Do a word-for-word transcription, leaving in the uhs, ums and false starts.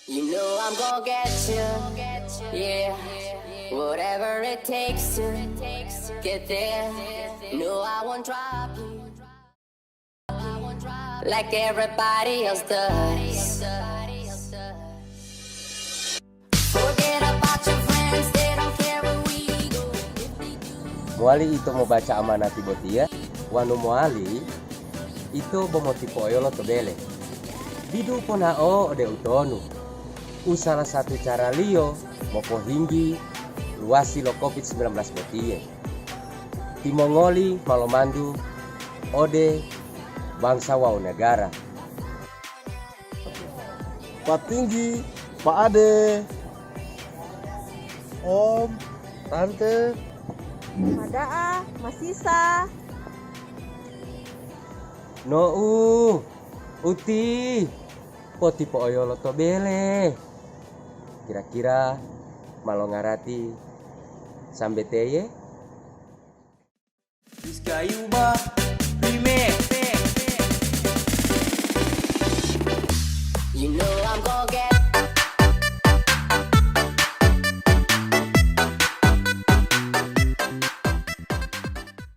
You know I'm gonna get you, yeah. Whatever it takes to get there. No, I won't drop you. Like everybody else does. Forget about your friends, they don't care where we go. If they do, mowali ito mobaca amanati botiya, wonu mowali ito bo motipo'oyolo to bele. Didu ponao ode utonu, u salah satu caraliyo mopohinggi luwasi lo covid sembilan belas botiye. Timongoli ma lomantu ode bangsa wawu negara. Patinggi, Pak Ade, Om, Tante. Mada'a, masisa. No'u, uti, potipo'oyolo to bele. Kira-kira ma longarati sambeteye? Iskayuba,